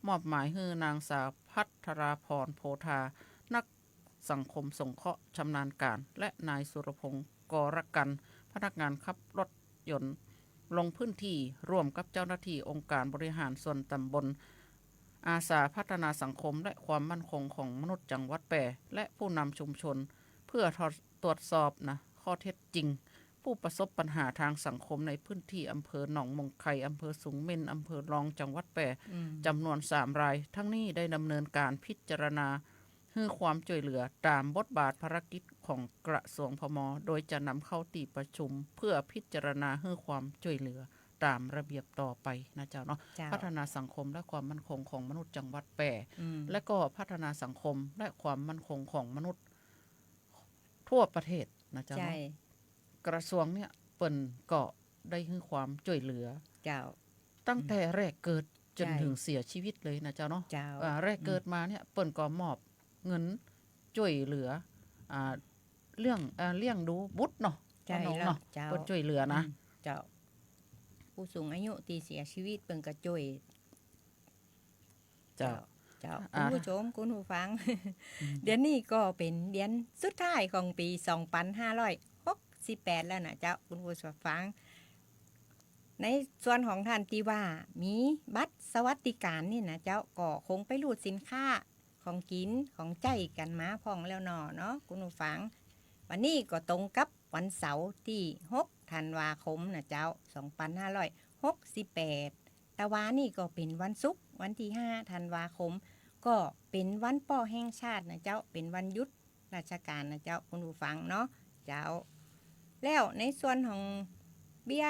มอบหมายหื้อนางสาวภัทราพร โพธา นักสังคมสงเคราะห์ชำนาญก๋าน และนายสุรพงษ์ กรกัน พนักงานขับรถยนต์ ลงพื้นตี้ร่วมกับเจ้าหน้าตี้องค์การบริหารส่วนตำบล อาสาพัฒนาสังคมและความมั่นคงของมนุษย์จังหวัดแป้ และผู้นำชุมชน เพื่อตรวจสอบนะ ข้อเท็จจริง ผู้ประสบปัญหาตางสังคมในพื้นตี้อำเภอหนองม่วงไข่ อำเภอสูงเม่น อำเภอลอง จังหวัดแป้ อืม จ๋ำนวนสามราย ทั้งนี้ได้ดำเนินก๋านพิจารณา หื้อความจ้วยเหลือต๋ามบทบาทภารกิจของกระทรวง พม. โดยจะนำเข้าตี้ประชุมเพื่อพิจารณาหื้อความจ้วยเหลือต๋ามระเบียบต่อไปนะเจ้าเนาะ เจ้า พัฒนาสังคมและความมั่นคงของมนุษย์จังหวัดแป้ อืม และก็พัฒนาสังคมและความมั่นคงของมนุษย์ทั่วประเทศนะเจ้าเนาะ ใจ้ กระทรวงเนี่ยเปิ้นก็ได้หื้อความจ้วยเหลือ เจ้า ตั้งแต่แรกเกิดจ๋น ใจ้ เถิงเสียชีวิตเลยนะเจ้าเนาะ เจ้า อ่า แรกเกิด อืม มาเนี่ยเปิ้นก็มอบเงินจ้วยเหลือ อ่า เรื่อง อ่า เลี้ยงดูบุตรเนาะ ใจ้ ป้าหนงเนาะ แล้ว เจ้า เปิ้นจ้วยเหลือนะ อืม เจ้า ผู้สูงอายุตี้เสียชีวิตเปิ้นก็จ้วย เจ้า เจ้า เจ้า อ่า คุณผู้ชม คุณผู้ฟัง อืม เดือนนี้ก็เป๋นเดือนสุดท้ายของปี๋สองปันห้าร้อยหกสิบแปดแล้วนะเจ้า คุณผู้ฟัง ในส่วนของต้านตี้ว่ามีบัตรสวัสดิการนี่นะเจ้า ก็คงไปรูดสินค้า ของกิ๋น ของใจ๊กั๋นมาพ่องแล้วเนาะ เนาะ คุณผู้ฟัง วันนี้ก็ตรงกับวันเสาร์ตี้หกธันวาคมนะเจ้า สองปันห้าร้อยหกสิบแปด ตะวานี่ก็เป๋นวันศุกร์ วันตี้ห้าธันวาคม ก็เป๋นวันป้อแห่งชาตินะเจ้า เป๋นวันหยุดราชก๋านนะเจ้า คุณผู้ฟังเนาะ เจ้า แล้วในส่วนของเบี้ย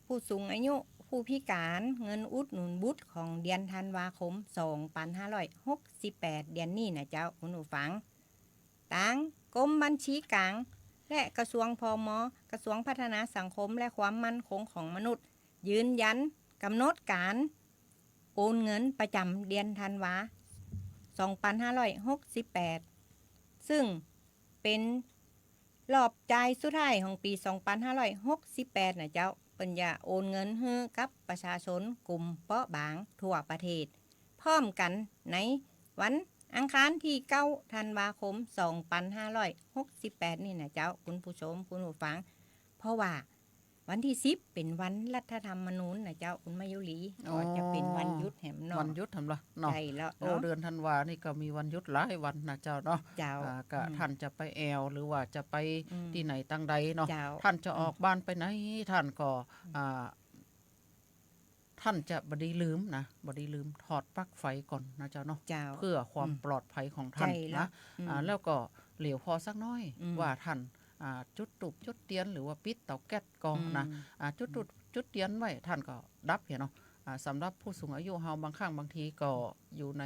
ผู้สูงอายุ ผู้พิก๋าน เงินอุดหนุนบุตรของเดือนธันวาคม สองปันห้าร้อยหกสิบแปด เดือนนี้นะเจ้า คุณผู้ฟัง ตางกรมบัญชีก๋าง และกระทรวง พม. กระทรวงพัฒนาสังคมและความมั่นคงของมนุษย์ ยืนยันก๋ำหนดก๋านโอนเงินประจ๋ำเดือนธันวา สองปันห้าร้อยหกสิบแปด ซึ่งเป๋นรอบจ่ายสุดท้ายของปี๋สองปันห้าร้อยหกสิบแปดนะเจ้า เปิ้นจะโอนเงินหื้อกับประชาชนกลุ่มเปราะบางทั่วประเทศ พร้อมกั๋นในวันอังคารตี้เก้าธันวาคมสองปันห้าร้อยหกสิบแปดนี่นะเจ้า คุณผู้ชม คุณผู้ฟัง เพราะว่าวันตี้สิบเป๋นวันรัฐธรรมนูญนะเจ้า คุณมายุรี อ๋อ ก็จะเป๋นวันหยุดแหมเนาะ วันหยุดแหมละเนาะ ใจ้แล้วเนาะ โอ้ เดือนธันวานี่ก็มีวันหยุดหลายวันนะเจ้าเนาะ เจ้า อ่า ก็ อืม ท่านจะไปแอ่ว หรือว่าจะไป อืม ตี้ไหนตังใดเนาะ เจ้า ท่านจะออกบ้านไปไหน อืม ท่านก็ อ่า ท่านจะบ่ดีลืมนะ บ่ดีลืมถอดปลั๊กไฟก่อนนะเจ้าเนาะ เจ้า เพื่อความ อืม ปลอดภัยของท่าน ใจ้แล้ว นะ อืม อ่า แล้วก็เหลียวผ่อสักหน้อย อืม ว่าท่าน อ่า จุดธูปจุดเตียน หรือว่าปิดเตาแก๊สก่อนะ อืม อ่า จุดธูป อืม จุดเตียนไว้ ท่านก็ดับเหียเนาะ อ่า สำหรับผู้สูงอายุเฮาบางครั้งบางทีก็อยู่ใน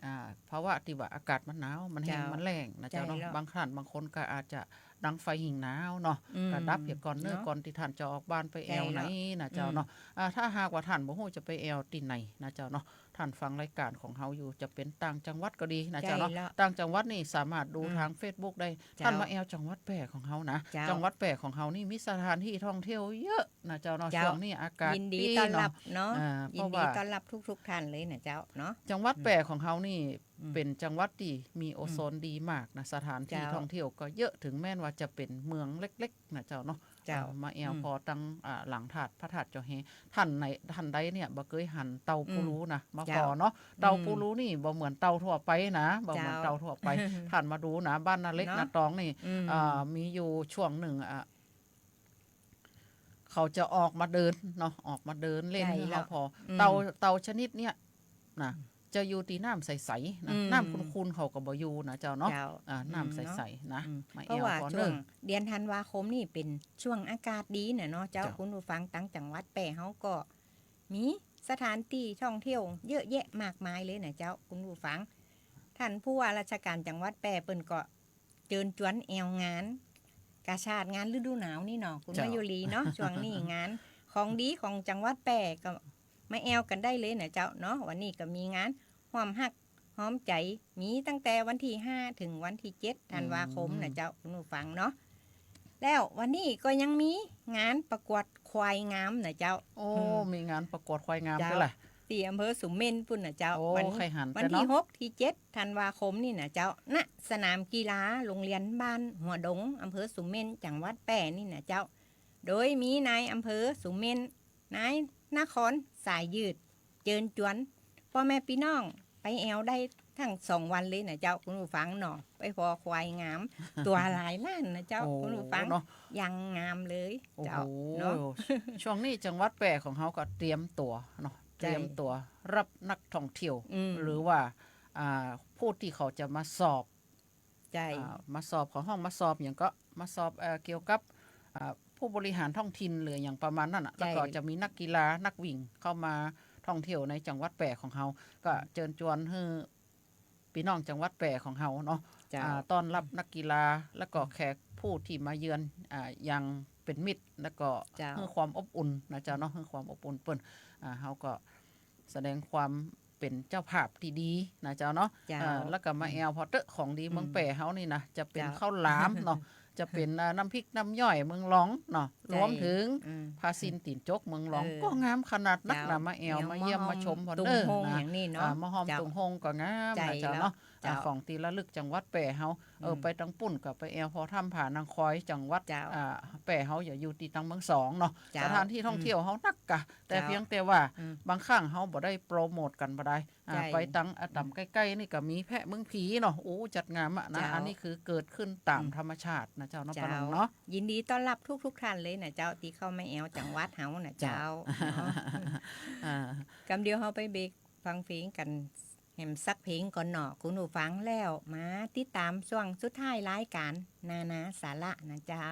อ่า ภาวะตี้ว่าอากาศมันหนาว มันแห้ง เจ้า มันแล้งนะเจ้าเนาะ ใจ้แล้ว บางท่านบางคนก็อาจจะดังไฟหิ้งหนาวเนาะ อืม ก็ดับเหียก่อนเนาะ เนาะ ก่อนตี้ท่านจะออกบ้านไปแอ่วไหน ใจ้แล้ว นะเจ้าเนาะ อืม อ่า ถ้าหากว่าท่านบ่ฮู้จะไปแอ่วตี้ไหนนะเจ้าเนาะ ท่านฟังรายการของเฮาอยู่ จะเป๋นต่างจังหวัดก็ดีนะเจ้าเนาะ ใจ้แล้ว ต่างจังหวัดนี่สามารถดู อืม ทางเฟซบุ๊กได้ เจ้า ท่านมาแอ่วจังหวัดแป้ของเฮานะ เจ้า จังหวัดแป้ของเฮานี่มีสถานตี้ท่องเที่ยวเยอะ นะเจ้าเนาะ เจ้า ช่วงนี้อากาศ ยินดี ดี ต้อนรับ เนาะ เนาะ อ่า ยินดี เพราะว่า ต้อนรับทุกๆ ท่านเลยนะเจ้าเนาะ จังหวัด อืม แป้ของเฮานี่ อืม เป๋นจังหวัดตี้มีโอโซน อืม ดีมากนะ สถานตี้ เจ้า ท่องเที่ยวก็เยอะ ถึงแม้นว่าจะเป๋นเมืองเล็กๆ นะเจ้าเนาะ เจ้า อ่า มาแอ่ว อืม ผ่อตัง อ่า หลังธาตุ พระธาตุจอแฮ ท่านไหน ท่านใดเนี่ยบ่เกยหันเต้า อืม ปูรูนะ มา เจ้า ผ่อเนาะ เต้า อืม ปูรูนี่บ่เหมือนเต้าทั่วไปนะ บ่เหมือน เจ้า เต้าทั่วไป ท่านมาดูนะ บ้านนาเล็ก เนาะ นาตองนี่ อืม อ่า มีอยู่ช่วงนึ่ง อ่า เขาจะออกมาเดินเนาะ ออกมาเดินเล่น ใจ้ หื้อเฮาผ่อ แล้ว อืม เต่า เต่าชนิดเนี้ยนะ อืม จะอยู่ตี้น้ำใสๆ นะ อืม น้ำขุ่นๆ เขาก็บ่อยู่นะเจ้าเนาะ เจ้า อ่า น้ำ อืม ใสๆ นะ เนาะ อืม มาแอ่ว เพราะว่า ผ่อ ช่วง เน่อ เดือนธันวาคมนี่เป๋นช่วงอากาศดีน่ะเนาะเจ้า เจ้า คุณผู้ฟัง ตางจังหวัดแป้เฮาก็มีสถานตี้ท่องเที่ยวเยอะแยะมากมายเลยน่ะเจ้า คุณผู้ฟัง ท่านผู้ว่าราชการจังหวัดแป้เปิ้นก็ เจิญจวนแอ่วงานกาชาด งานฤดูหนาวนี่เนาะ คุณ เจ้า มายุรีเนาะ ช่วงนี้งานของดีของจังหวัดแป้ก็มาแอ่วกั๋นได้เลยน่ะเจ้าเนาะ วันนี้ก็มีงานฮ่อมฮักฮ่อมใจ๋ มีตั้งแต่วันตี้ห้าเถิงวันตี้เจ็ดธันวาคมน่ะเจ้า อืม คุณผู้ฟังเนาะ แล้ววันนี้ก็ยังมีงานประกวดควายงามน่ะเจ้า โอ้ อืม มีงานประกวดควายงาม เจ้า ด้วยล่ะ ตี้อำเภอสูงเม่นปู้นน่ะเจ้า โอ้ วัน ใค่หัน วันตี้ เนาะ หกตี้เจ็ดธันวาคมนี่น่ะเจ้า ณ สนามกีฬาโรงเรียนบ้านหัวดง อำเภอสูงเม่น จังหวัดแป้นี่น่ะเจ้า โดยมีนายอำเภอสูงเม่น นายนครสายยืด เจิญจวนป้อแม่ปี้น้องไปแอ่วได้ตึงสองวันเลยน่ะเจ้า คุณผู้ฟังเนาะ ไปผ่อควายงาม ตั๋วหลายล้านน่ะเจ้า โอ้ คุณผู้ฟัง เนาะ อย่างงามเลย โอ้โห เจ้าเนาะ ช่วงนี้จังหวัดแป้ของเฮาก็เตรียมตั๋วเนาะ ใจ้ เตรียมตั๋วรับนักท่องเที่ยว อืม หรือว่า อ่า ผู้ตี้เขาจะมาสอบ ใจ้ อ่า มาสอบ เขาฮ้องมาสอบหยังก็มาสอบ เอ่อ เกี่ยวกับ อ่า ผู้บริหารท้องถิ่นหรือหยังประมาณนั้นน่ะ ใจ้ แล้วก็จะมีนักกีฬา นักวิ่งเข้ามาท่องเที่ยวในจังหวัดแป้ของเฮา ก็เจิญจวนหื้อ ปี้น้องจังหวัดแป้ของเฮาเนาะ เจ้า อ่า ต้อนรับนักกีฬา แล้วก็แขกผู้ตี้มาเยือน อ่า อย่างเป๋นมิตร แล้วก็ เจ้า หื้อความอบอุ่นน่ะเจ้าเนาะ หื้อความอบอุ่นเปิ้น อ่า เฮาก็แสดงความเป๋นเจ้าภาพตี้ดีน่ะเจ้าเนาะ เจ้า อ่า แล้วก็มาแอ่วผ่อเต๊อะ ของดีเมืองแป้เฮานี่นะ จะเป๋น เจ้า ข้าวหลามเนาะ จะเป๋น อ่า น้ำพริกน้ำย่อยเมืองหลองเนาะ ใจ้ รวมเถิง อืม ผ้าสิ้นตี๋นจกเมืองหลอง เออ ก็งามขนาดนักนะ เจ้า มาแอ่ว แอ่ว มาเยี่ยม มาฮ้อม มาชมผ่อ ตุง เน่อ โฮง นะ อย่างนี้เนาะ อ่า มาฮ้อม เจ้า ตุงโฮงก็งาม ใจ้ นะเจ้าเนาะ แล้ว อ่า เจ้า ของตี้ระลึกจังหวัดแป้เฮา เออ อืม ไปตังปู้นก็ไปแอ่วผ่อถ้ำผานางคอย จังหวัด เจ้า อ่า แป้เฮาอย่าอยู่ตี้ตังเมืองสองเนาะ เจ้า สถานตี้ท่องเที่ยวเฮานักกะ อืม แต่ เจ้า เพียงแต่ว่า อืม บางครั้งเฮาบ่ได้โปรโมตกั๋นบ่ได้ อ่า ใจ้ ไปตัง อ่า อืม ต๋ามใก้ๆ นี่ก็มีแพะเมืองผีเนาะ โอ้ จัดงามอะนะ เจ้า อันนี้คือเกิดขึ้นต๋าม อืม ธรรมชาติน่ะเจ้าเนาะ เจ้า ป้าหนองเนาะ ยินดีต้อนรับทุกๆ ท่านเลยน่ะเจ้า ตี้เข้ามาแอ่วจังหวัดเฮาน่ะเจ้า เจ้า เนาะ อ่า กำเดียวเฮาไปเบรกฟังเพลงกั๋นแหมสักเพลงก่อนเนาะ คุณผู้ฟัง แล้วมาติดต๋ามช่วงสุดท้ายรายก๋านนานาสาระน่ะเจ้า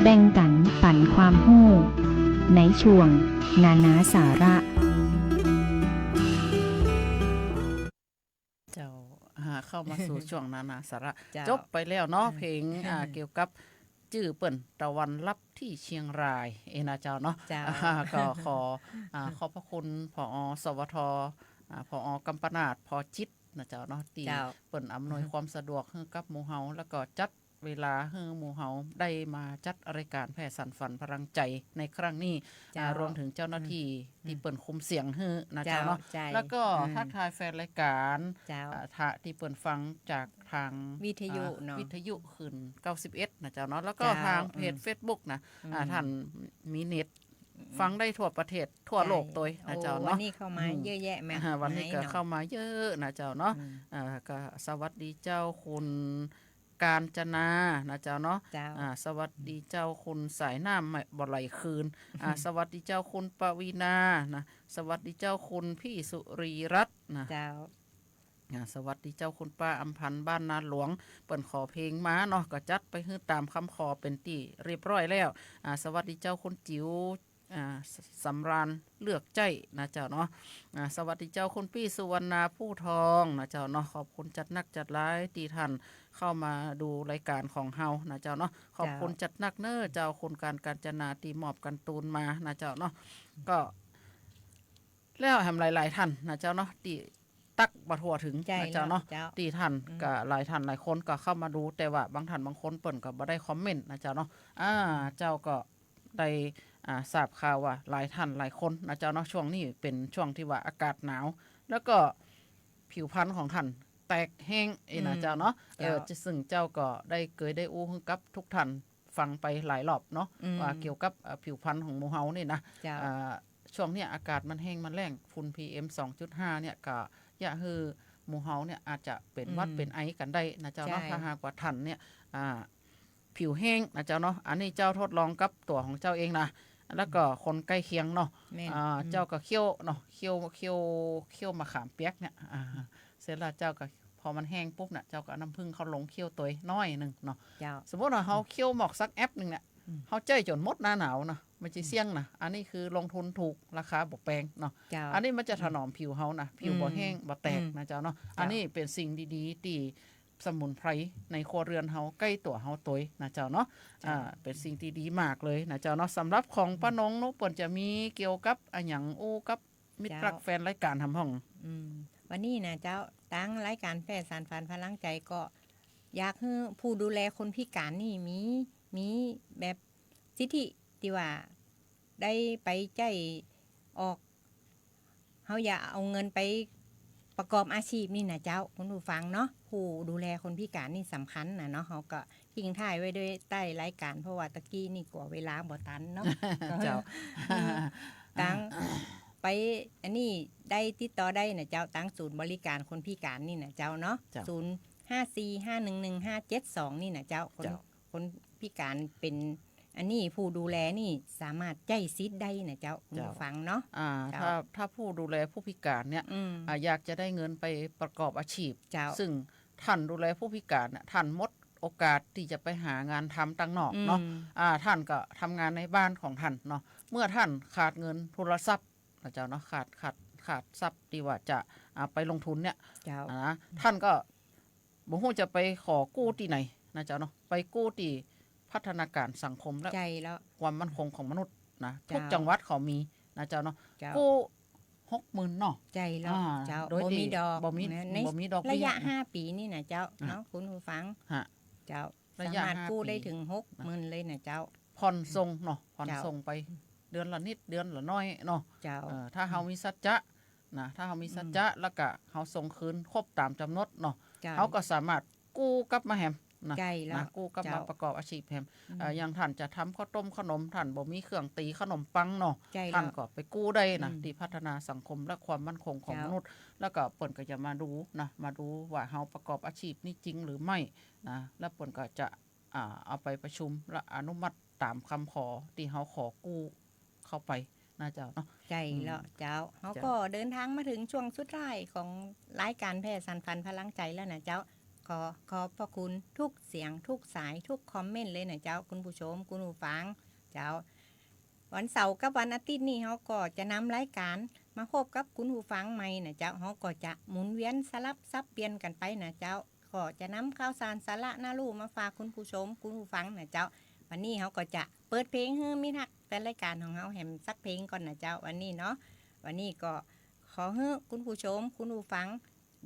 แบ่งกั๋นปั๋นความฮู้ ในช่วงนานาสาระ เจ้า อ่า เข้ามาสู่ช่วงนานาสาระ เจ้า จบไปแล้วเนาะ อืม เพลง อ่า เกี่ยวกับจื้อเปิ้น ตะวันลับตี้เชียงราย เอ้ยนะเจ้าเนาะ เจ้า อ่า ก็ขอ อ่า ขอบพระคุณ ผอ.สวท อ่า ผอ.กัมปนาท พอจิต นะเจ้าเนาะ ตี้ เจ้า เปิ้นอำนวยความสะดวกหื้อกับหมู่เฮา แล้วก็จัดเวลาหื้อหมู่เฮาได้มาจัดรายก๋านแผ่สานฝันพลังใจ๋ในครั้งนี้ เจ้า อ่า รวมเถิงเจ้าหน้าตี้ อืม ตี้เปิ้นคุมเสียงหื้อนะเจ้าเนาะ เจ้า ใจ้ แล้วก็ อืม ทักทายแฟนรายก๋าน เจ้า อ่า ถ้าตี้เปิ้นฟังจากตาง วิทยุ อ่า เนาะ วิทยุคลื่นเก้าสิบเอ็ดนะเจ้าเนาะ แล้วก็ เจ้า ตางเพจ อืม เฟซบุ๊กนะ อืม อ่า ต้านมีเน็ต อืม ฟังได้ทั่วประเทศทั่วโลก ใจ้ ตวยนะเจ้าเนาะ โอ้ วันนี้เข้ามา อืม เยอะแยะมาก อ่า วันนี้ก็ มายเนาะ เข้ามาเยอะนะเจ้าเนาะ อืม อ่า ก็สวัสดีเจ้าคุณกาญจนานะเจ้าเนาะ เจ้า อ่า สวัสดีเจ้าคุณสายน้ำบ่ไหลคืน อ่า สวัสดีเจ้าคุณปวีณานะ สวัสดีเจ้าคุณพี่สุรีรัตน์นะ เจ้า อ่า สวัสดีเจ้าคุณป้าอำพันธ์บ้านนาหลวง เปิ้นขอเพลงมาเนาะ ก็จัดไปหื้อต๋ามกำขอเป๋นตี้เรียบร้อยแล้ว อ่า สวัสดีเจ้าคุณจิ๋ว อ่า ส- สำราญเลือกใจ๊นะเจ้าเนาะ อ่า สวัสดีเจ้าคุณปี้สุวรรณาผู้ทองนะเจ้าเนาะ ขอบคุณจัดนักจัดหลายตี้ต้านเข้ามาดูรายก๋านของเฮานะเจ้าเนาะ ขอบคุณ เจ้า จัดนักเน้อเจ้า คุณกาญ กาญจนาตี้มอบการ์ตูนมานะเจ้าเนาะ ก็ แล้วแหมหลายๆ ต้านนะเจ้าเนาะ ตี้ตั๊กบ่ทั่วเถิง ใจ้ นะเจ้าเนาะ เจ้า ตี้ต้าน อืม ก็หลายต้านหลายคนก็เข้ามาดู แต่ว่าบางต้านบางคนเปิ้นก็บ่ได้คอมเมนต์นะเจ้าเนาะ อ่า เจ้าก็ได้ อ่า ทราบข่าวว่าหลายต้านหลายคนนะเจ้าเนาะ ช่วงนี้เป๋นช่วงตี้ว่าอากาศหนาว แล้วก็ผิวพรรณของต้านแตกแฮง เอ้ยนะ อืม เจ้าเนาะ เจ้า เออ ซึ่งเจ้าก็ได้เกยได้อู้หื้อกับทุกต้าน ฟังไปหลายรอบเนาะ อืม ว่าเกี่ยวกับ เอ่อ ผิวพรรณของหมู่เฮานี่นะ เจ้า อ่า ช่วงเนี้ยอากาศมันแฮงมันแล้ง ฝุ่น พีเอ็ม สองจุดห้า เนี่ยก็เยียะหื้อหมู่เฮาเนี่ยอาจจะเป๋นหวัด อืม เป๋นไอกั๋นได้นะเจ้าเนาะ ใจ้ ถ้าหากว่าต้านเนี่ย อ่า ผิวแฮงนะเจ้าเนาะ อันนี้เจ้าทดลองกับตั๋วของเจ้าเองนะ แล้วก็คนใก้เคียงเนาะ แม่น อ่า อืม เจ้าก็เคี้ยวเนาะ เคี้ยว เคี้ยว เคี้ยวมะขามเปียกเนี่ย อ่า เสร็จแล้วเจ้าก็ พอมันแฮงปุ๊บเนี่ย เจ้าก็เอาน้ำผึ้งเข้าลงเคี้ยวตวยน้อยนึ่งเนาะ เจ้า สมมุติว่าเฮาเคี้ยวหมอกสักแอปนึ่งเนี่ย อืม เฮาใจ๊จ๋นหมดหน้าหนาวเนาะ มันจะเสี่ยงนะ อันนี้คือลงทุนถูก ราคาบ่แปงเนาะ เจ้า อันนี้มันจะถนอมผิวเฮานะ ผิวบ่แฮง อืม บ่แตกนะเจ้าเนาะ อืม อันนี้เป๋นสิ่งดีๆ ตี้สมุนไพรในครัวเรือนเฮา ใก้ตั๋วเฮาตวยนะเจ้าเนาะ เจ้า อ่า เป๋นสิ่งตี้ดีมากเลยนะเจ้าเนาะ สำหรับของป้านงนุเปิ้นจะมีเกี่ยวกับอะหยังอู้กับ มิตรรักแฟนรายก๋านหำพ่อง อืม วันนี้นะเจ้า ตางรายก๋านแผ่สานฝันพลังใจ๋ก็อยากหื้อผู้ดูแลคนพิก๋านนี่มี มีแบบสิทธิตี้ว่าได้ไปใจ๊ออก เฮาอย่าเอาเงินไปประกอบอาชีพนี่นะเจ้า คุณผู้ฟังเนาะ ผู้ดูแลคนพิก๋านนี่สำคัญนะเนาะ เฮาก็ ทิ้งท้ายไว้ด้วยใต้รายก๋าน เพราะว่าตะกี้นี่กั๋วเวลาบ่ตันเนาะ เจ้า อืม ตางไปอันนี้ได้ติดต่อได้นะเจ้า ตางศูนย์บริก๋านคนพิก๋านนี่นะเจ้าเนาะ เจ้า ศูนย์ห้าสี่ห้าหนึ่งหนึ่งห้าเจ็ดสอง นี่นะเจ้า คน เจ้า คนพิก๋านเป๋นอันนี้ ผู้ดูแลนี่สามารถใจ๊สิทธิ์ได้นะเจ้า คุณผู้ฟังเนาะ อ่า เจ้า ถ้า ถ้าผู้ดูแลผู้พิก๋านเนี่ย อืม อ่า อยากจะได้เงินไปประกอบอาชีพ เจ้า ซึ่ง ต้านดูแลผู้พิก๋านน่ะ ต้านหมดโอกาสตี้จะไปหางานทำตังนอกเนาะ อืม อ่า ต้านก็ทำงานในบ้านของต้านเนาะ เมื่อต้านขาดเงินโทรศัพท์นะเจ้าเนาะ ขาด ขาด ขาดทรัพย์ตี้ว่าจะ อ่า ไปลงทุนเนี่ย เจ้า อ่า ต้านก็บ่ฮู้จะไปขอกู้ตี้ไหนนะเจ้าเนาะ ไปกู้ตี้พัฒนาการสังคมและ ใจ้แล้ว ความมั่นคงของมนุษย์นะ เจ้า กู้จังหวัดเขามีนะเจ้าเนาะ เจ้า กู้ หกหมื่นเนาะ ใจ้แล้ว อ่า เจ้า โดยตี้บ่มีดอก บ่มี นะ ใน บ่มีดอกเบี้ย ระยะห้าปี๋นี่นะเจ้า อ่ะ เนาะ คุณผู้ฟัง ฮะ เจ้า ระยะ สามารถกู้ ห้าปี๋ ได้เถิงหกหมื่นเลยนะเจ้า ผ่อนส่งเนาะ ผ่อน เจ้า ส่งไปเดือนละนิด เดือนละน้อยเนาะ เจ้า เออ ถ้าเฮามีสัจจะนะ ถ้าเฮามีสัจจะ อืม แล้วก็เฮาส่งคืนครบต๋ามจ๋ำนวนเนาะ เจ้า เฮาก็สามารถกู้กลับมาแหม นะ ใจ้แล้ว นะ กู้กลับมา เจ้า ประกอบอาชีพแหม อืม เอ่อ อย่างต้านจะทำข้าวต้มขนม ต้านบ่มีเครื่องตี๋ขนมปังเนาะ ใจ้แล้ว ต้านก็ไปกู้ได้นะ อืม ตี้พัฒนาสังคมและความมั่นคงของ เจ้า มนุษย์ แล้วก็เปิ้นก็จะมาดูนะ มาดูว่าเฮาประกอบอาชีพนี้จริงหรือไม่นะ แล้วเปิ้นก็จะ อ่า เอาไปประชุมและอนุมัติต๋ามกำขอตี้เฮาขอกู้เข้าไปนะเจ้าเนาะ ใจ้แล้ว อืม เจ้า เฮา เจ้า ก็เดินทางมาเถิงช่วงสุดท้ายของรายก๋านแผ่สานฝันพลังใจ๋แล้วนะเจ้า ขอขอบพระคุณทุกเสียง ทุกสาย ทุกคอมเมนต์เลยนะเจ้า คุณผู้ชม คุณผู้ฟังเจ้า วันเสาร์กับวันอาทิตย์นี่เฮาก็จะนำรายการมาพบกับคุณผู้ฟังใหม่นะเจ้า เฮาก็จะหมุนเวียนสลับสับเปลี่ยนกั๋นไปนะเจ้า ก็จะนำข่าวสารสาระน่ารู้มาฝากคุณผู้ชม คุณผู้ฟังนะเจ้า วันนี้เฮาก็จะเปิดเพลงหื้อมิตรฮักแฟนรายการของเฮาแหมสักเพลงก่อนนะเจ้า วันนี้เนาะ วันนี้ก็ขอหื้อคุณผู้ชม คุณผู้ฟัง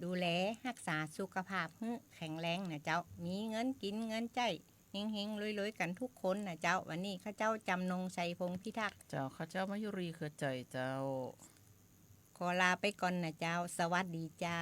ดูแลฮักษาสุขภาพหื้อแข็งแรงนะเจ้า มีเงินกิ๋นเงินใจ๊ เฮงๆ รวยๆ กั๋นทุกคนนะเจ้า วันนี้ข้าเจ้าจำนง ชัยพงษ์พิทักษ์ เจ้า ข้าเจ้ามายุรี เครือใจ๋เจ้า ขอลาไปก่อนนะเจ้า สวัสดีเจ้า